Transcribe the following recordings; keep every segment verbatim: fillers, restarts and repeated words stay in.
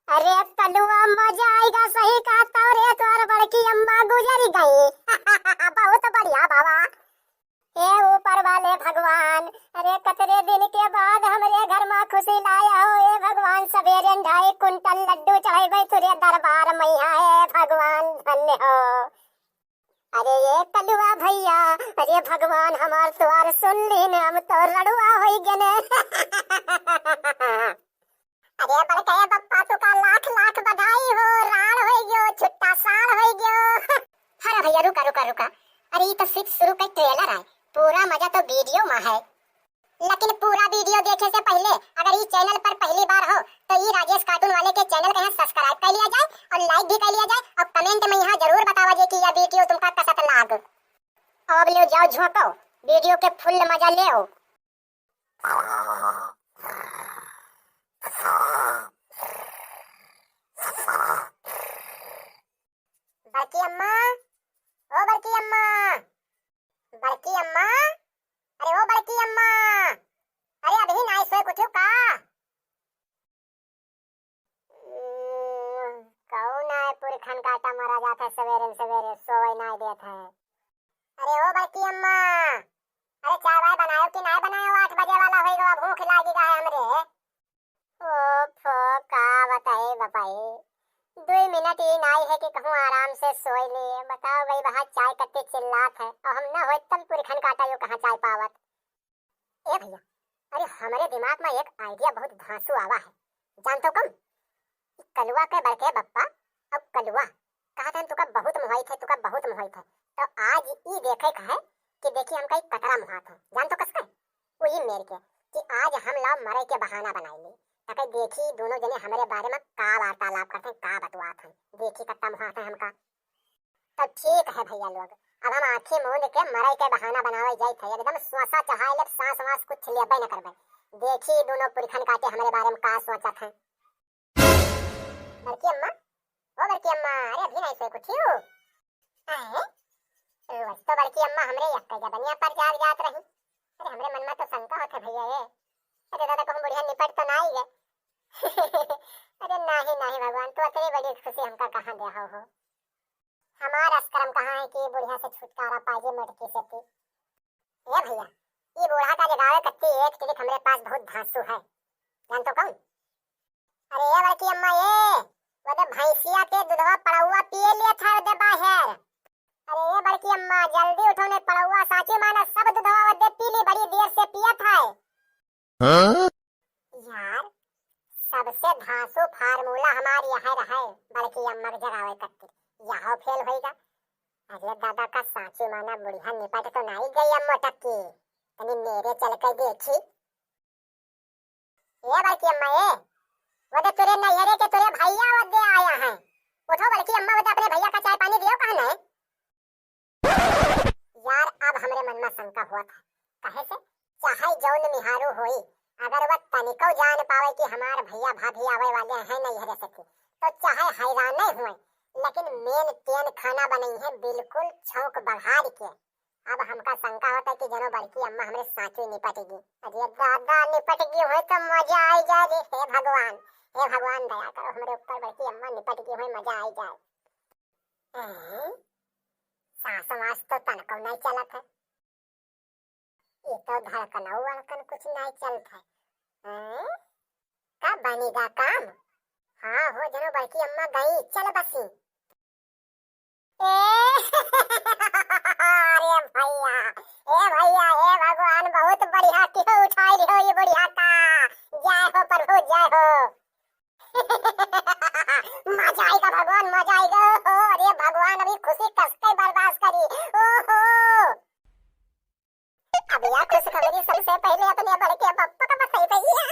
अरे कलुआ, मजा आइगा, सही कहत हो रे, तोर बड़की अम्मा गुजरि गई। बहुत बढ़िया बाबा। हे ऊपर वाले भगवान, अरे कतरे दिन के बाद हमरे घर मा खुशी लाया हो, हे भगवान, सबेरे ढाई कुंटल लड्डू चढ़ैबै तुरे दरबार मैया, हे भगवान, धन्य हो। अरे ये कलुआ भैया, अरे भगवान हमार तोर सुन लीन, हम तो रड़ुआ होई गने। अरे बड़के बप्पा, तुका लाख लाख बधाई हो, राण होई गयो, छुट्टा साण होई गयो। अरे भैया, रुका, रुका, रुका। अरे, ई तो सिर्फ शुरू का ट्रेलर है, पूरा मजा तो वीडियो मा है। लेकिन पूरा वीडियो देखे से पहिले अगर ई चैनल पर पहली बार हो, तो ई राजेश कार्टून वाले के चैनल के यहाँ सब्सक्राइब कर लिया जाए और लाइक भी कर लिया जाए और कमेंट में यहाँ जरूर बतावा जाए कि यह वीडियो तुमका कसत लाग। अब ले जाओ झोंको, वीडियो के फुल मजा ले। बड़की अम्मा, ओ बड़की अम्मा, बड़की अम्मा, अरे ओ बड़की अम्मा, अरे अभी नाई सोए कुछ का? हम्म, कौन आए पुरखन काटा मरा जात है सवेरे न सवेरे, सोए नाई देत है। अरे ओ बड़की अम्मा, अरे चाय वाय बनायो कि नाई बनायो? आठ बजे वाला होई गवा, भूख लागी गा है हमरे। ओफो, का बताई बपाई, दुई मिनट ई नाई है कि कहूँ आराम से सोई ले। बताओ भाई, वहाँ चाय कत्ती चिल्लात है, और हम ना होई तब पुरखन काटा यो कहाँ चाय पावत। ए भैया, अरे हमरे दिमाग में एक आइडिया बहुत धांसू आवा है, जानतो कम? ई कलुआ के बड़के बप्पा, अब कलुआ, कहा था तुका बहुत मोहाइत है, तुका बहुत मोहाइत है, तो आज ई देखे का है कि देखी हमका ई कतरा मोहात है, जानतो कसके? वही मेर के कि आज हम लाओ मरे के बहाना बनाई ली, ताकि देखी दोनों जने हमरे बारे में का वार्तालाप करते हैं, का बतवात हैं, देखी कत्ता मोहात है हमका। तो ठीक है भैया लोग, अब हम आँखी मूंद के मरे के बहाना बनावे जाइत है, एकदम श्वासा चढ़ाए लेब, सांस वास कुछ लेबे न करबे, देखी दोनों पुरखन काटे हमरे बारे में का सोचत हैं। बड़की अम्मा, ओ बड़की अम्मा, अरे अभी नहीं सोए उठी हो? आए? रोज तो बड़की अम्मा हमरे यक्का जबनिया पर जाग जात रही। अरे हमरे मन में तो शंका होत है भैया ये। अरे दादा कहूँ बुढ़िया निपट तो ना आई गए। अरे नाही, नाही भगवान, तू अतनी बड़ी खुशी हमका कहाँ दे हो, हो? हमार असकरम कहाँ है कि बुढ़िया से छुटकारा पाइए मटकी से पी। ए भैया, ई बूढ़ा का जगावे कत्ती एक ट्रिक हमरे पास बहुत धांसू है। जानतो कौन? अरे ए बड़की अम्मा ए, वदे भैंसिया के दुधवा पड़ौआ पिए लिए था वदे बाहर। अरे ए बड़की अम्मा, जल्दी उठो ने पड़ौआ, साची माना सब दुधवा वदे पी ली, बड़ी देर से पियत है। हाँ? यार, सबसे धांसू फार्मूला हमार यह रहे, बड़की अम्मा के जगावे कत्ती, यह फेल होइगा। अरे दादा का साची माना बुढ़िया निपट तो नाई गई अम्मा टक्की, तनी मेरे चल के देखी। ए बड़की अम्मा ए, वो दे तुरे नैहरे के तुरे भैया वो दे आया है। उठो बड़की अम्मा, वो दे अपने भैया का चाय पानी दियो कहने। यार, अब हमरे मन में शंका होत है, कहे से चाहे जौन मिहारू होई, अगर वह तनिको जान पावे कि हमार भैया भाभी आवे वाले हैं नैहरे से की, तो चाहे हैरान नहीं हुए, लेकिन मेन टेन खाना बनई है बिल्कुल छौंक बढ़ार के। अब हमका शंका होता है कि जनो बड़की अम्मा हमरे साथी निपट गई। अरे दादा, निपट गई हुए तो मजा आई जाए रे। हे भगवान, हे भगवान, दया करो हमरे ऊपर, बड़की अम्मा निपट गई हुए, मजा आई जाए। हैं? सांस वास तो तनको नहीं चलत है। ये तो धड़कनो वड़कन कुछ नहीं चलत है। हैं? का बनेगा काम? हाँ हो जनो बड़की अम्मा गई, चल बसी। ए, अरे भैया, ए भैया, ए भगवान, बहुत बढ़िया किहो उठाई लिहो ये बुढ़िया का। जय हो प्रभु, जय हो। मजा आएगा भगवान, मजा आएगा। ओ, अरे भगवान, अभी खुशी कसके बर्दाश्त करी। ओहो। अब यह खुशखबरी सबसे पहले अपने बड़के पप्पा का बताई भैया।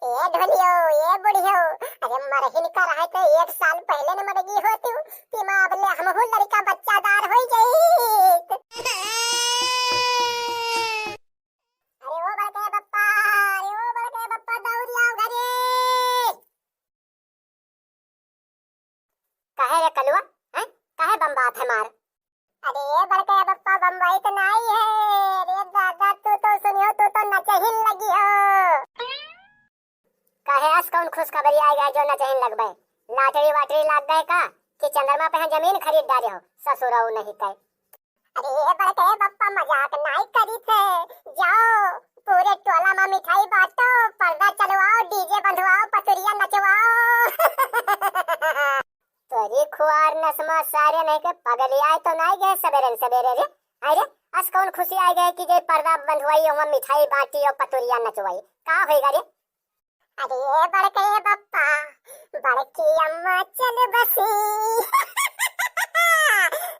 ए ढोलियो, ए बुढ़ियो, अरे मरहिन का रहे तो एक साल पहले न मर गई होती, तिमा अब ले हमहू लड़का बच्चादार होई जाइत। अरे ओ बड़के पप्पा, अरे ओ बड़के पप्पा, दौड़ी आओ घरे। काहे रे कलुआ, हैं? काहे बम्बात है मार? अरे बड़के पप्पा, बम्बई तो नाई है। अरे दादा, तू तो सुनियो, तू तो नचहिन लगी हो। काहे, अस कौन खुशखबरी आइ गए जो नचहिन लगबे? लाटरी वाटरी लाग गए का, कि चंद्रमा पे जमीन खरीद डारे हो, ससुरऊ नहीं कहे। अरे बड़के बप्पा, मजाक नाई करी थे। जाओ, पूरे टोला में मिठाई बांटो, पर्दा चलवाओ, डीजे बंधवाओ, पतुरिया नचवाओ। तोरी खुआर नसमा सारे नहीं के पगली आए तो नाई गए सबेरे न सबेरे रे। अरे, अस कौन खुशी आइ गए कि जे पर्दा बंधवाई, ओमा मिठाई बांटी और पतुरिया नचवाई? का होइगा रे? अरे बड़के बप्पा, बड़की अम्मा चल बसी।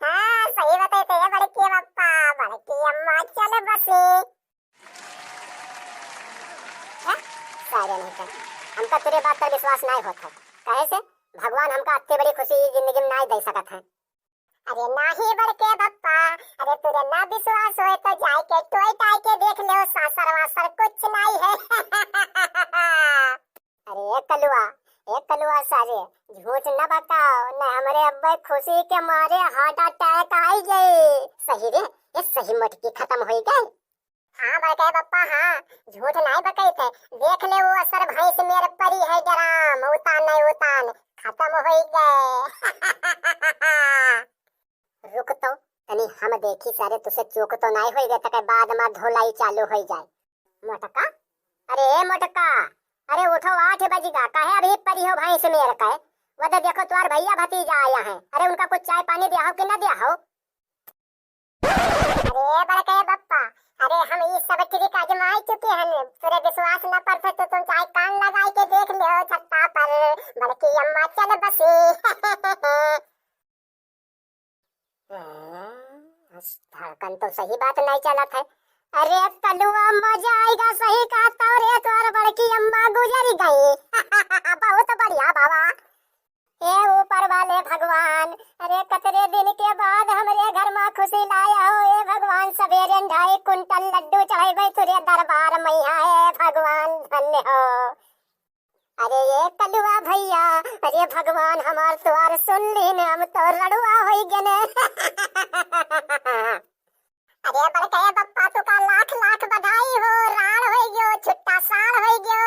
हाँ, सही बताए थे बड़के बप्पा, बड़की अम्मा चल बसी। हैं? सारे नहीं कर, हमका तेरे बात पर विश्वास नहीं होता। कहे से भगवान हमका अत्ते बड़ी खुशी जिंदगी में नहीं दे सकत है। अरे नाही बड़के बप्पा, अरे तुरे ना विश्वास होए तो जाए के टोई टाई के देख ले, सासर वासर कुछ नहीं है। अरे ए कलुआ, ए कलुआ सारे, झूठ न बताओ, न हमरे अब्बे खुशी के मारे heart attack आई गई। सही रे, ये सही मोटकी खत्म होई गई। हाँ बड़के बप्पा, हाँ, झूठ नाई बकैत है। देख ले, वो असर भैंस मेर परी है डराम, उतान नहीं उतान, खत्म होई गए। रुक तो, तनी हम देखी सारे, तुसे चूक तो नाई होई गए, तके बाद में धोलाई चालू होई जाए। मोटका, अरे ए मोटका, अरे उठो, आठ बजी गा, काहे अभी परी हो भैंस मेर के? वो तो देखो, तोर भैया भतीजा आया है, अरे उनका कुछ चाय पानी दिया हो कि ना दिया हो? अरे बड़के बप्पा, अरे हम ई सब trick आजमाई चुके हन, तोरे विश्वास न परत तो तुम चाहे कान लगाई के देख लियो छत्ता पर, बड़की अम्मा चल बसी। हम्म, धड़कन तो सही बात नहीं चलत है। अरे कलुआ, मजा आइगा, सही कहत हो रे, तोर बड़की अम्मा गुजरी गई। बहुत बढ़िया बाबा। हे ऊपर वाले भगवान, अरे कतरे दिन के बाद हमरे घर मा खुशी लाया हो, ए भगवान, सबेरे ढाई कुंटल लड्डू चढ़ैबै तुरे दरबार मैया, हे भगवान, धन्य हो। अरे ए कलुआ भैया, अरे भगवान हमार तोर सुन लीन, हम तो रड़ुआ होई गने। अरे बड़के बप्पा, तुका लाख लाख बधाई हो, राण होई गयो, छुट्टा साण होई गयो।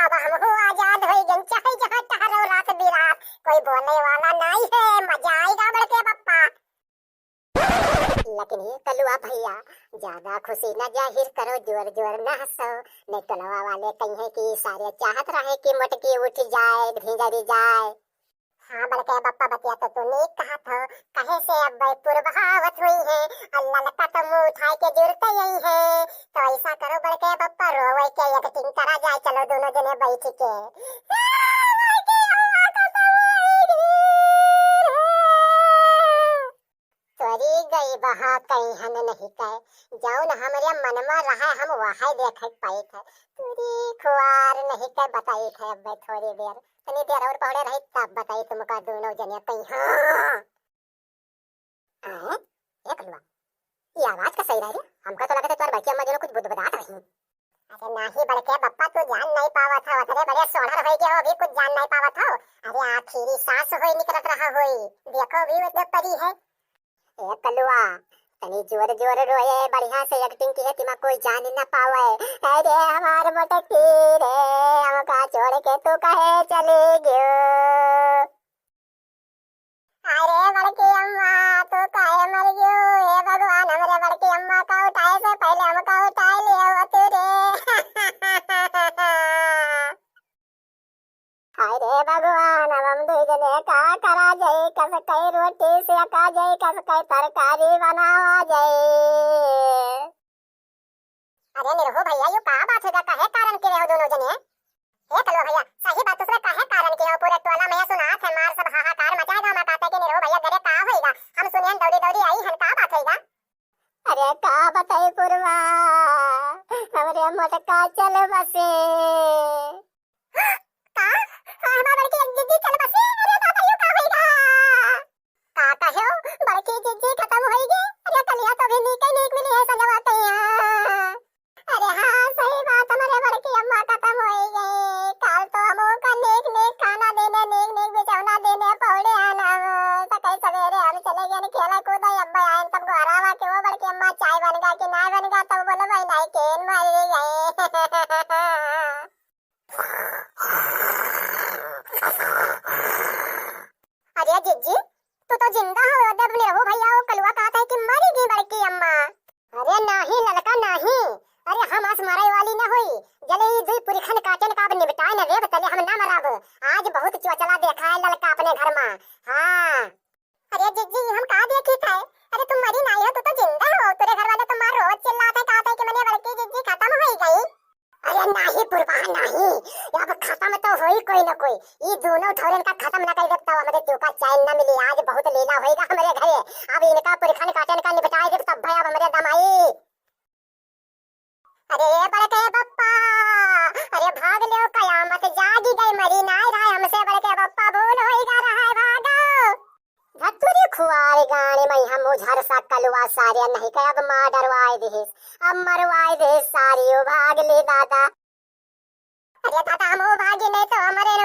अब हमहू आजाद होई गन, चाहे जहाँ टहरो रात बिरात, कोई बोले वाला नहीं है, मजा आइगा बड़के बप्पा। लेकिन ये कलुआ भैया, ज्यादा खुशी न जाहिर करो, जोर जोर न हंसो, नहीं टोलवा वाले कहिए कि सारे चाहत रहे कि मोटकी उठ जाए, भिंजरी जाए। हाँ बड़के बप्पा, बतिया तो तू नीक कहत हो, कहे से अब पुरबहावत हुई है, अल्लाह लका तो मुंह उठाए के जुरते यही है। तो ऐसा करो बड़के बप्पा, रोवे के acting करा जाए, चलो दोनों जने बैठ के। तोरी गई बहा कहीं हन नहीं कहे, जौन हमरे मन में रहे हम वही देखे पाइत है। तोरी खुआर नहीं कहे बताइत है, अब थोड़ी देर, तनी देर और पहले रही तब बताई तुमका दोनों जने कहीं। हाँ। आए, ए कलुआ, ये आवाज का सही रहे रे? हमका तो लगत है तोर बड़की अम्मा जो कुछ बुदबुदात रही। अरे नाही बड़के बप्पा, तू जान नहीं पावत हो, अतरे बड़े सोनर होई गए हो, अभी कुछ जान नहीं पावत हो। अरे आखिरी सांस होई निकलत रहा होई, देखो अभी वो तो परी है। ए कलुआ, तनी जोर जोर रोए, बढ़िया से acting की है, तिमा कोई जान न पावे। अरे हमार मोटकी रे, हमका छोड़ के तू कहे चली गयो? अरे बड़की अम्मा, तू काहे मर गयो? हे भगवान, हमरे बड़की अम्मा का उठाए से पहले हमका उठाए लियो तू रे। हाय रे भगवान, अब हम दुई जने का करा जाई, कस कई रोटी सेका जाई, कस कई तरकारी बनावा जाई। अरे निरहू भैया, यू का बात है गा? काहे कारण के रहो दोनों जने? हे कलुआ भैया, सही बात, दूसरे काहे कारण के हो? पूरे टोला में सुनात है, मार सब हाहाकार मचाए गा, मकाते के निरहू भैया, घरे का होइगा? हम सुने दौड़ी दौड़ी आई हन, का बात होइगा? अरे का बताई पुरवा, हमरे मोटका चल बसे। का? हाँ, हमार बड़की एक जिज्जी चल बसी। अरे बाबा, यू का होइगा? का कहो, बड़की जिज्जी खत्म होइगी? अरे कलिया तो भी नीक नीक मिली है सजवा कहिया। अरे हाँ, सही बात, हमरे बड़की अम्मा खत्म होइगी। काल अरे जिज्जी, तू तो जिंदा हो, जब निरहू भैया वो कलुआ कहत है कि मरी गई बड़की अम्मा। अरे नाही ललका नाही, अरे हम अस मरे वाली न होई, जले ई दुई पुरखन काटन का अब निपटाए न लेब तले हम ना मरब। आज बहुत चोचला देखा है ललका अपने घर मा। हाँ। अरे जिज्जी, हम का देखी थे? अरे तुम मरी नाही हो, तू तो जिंदा हो। तेरे घर वाले तो मार रोज चिल्लाते कहते कि मने बड़की जिज्जी खत्म होई गई। अरे नाही पुरबा नाही, अब खत्म तो होई कोई ना कोई। ई दोनों ठौरन का खत्म ना कर देब तब हमरे चूका चैन ना मिली। आज बहुत लीला होएगा हमरे घरे। अब इनका पुरखन काटन का निपटाए देब तब भाई अब हमरे दम आई। अरे बड़के बप्पा, अरे भाग लेव, कयामत जागी गई, मरी नाही रहा हमसे बड़के बप्पा, भूल होई गा रहा है, भागो। धतुरी खुआर गाने में हम उझर सा कलुआ सारे नहीं के अब मार डरवाए दिहिस, अब मरवाए दिहिस सारी, ओ भाग ले दादा। अरे दादा, हम ओ भागी नहीं तो हमरे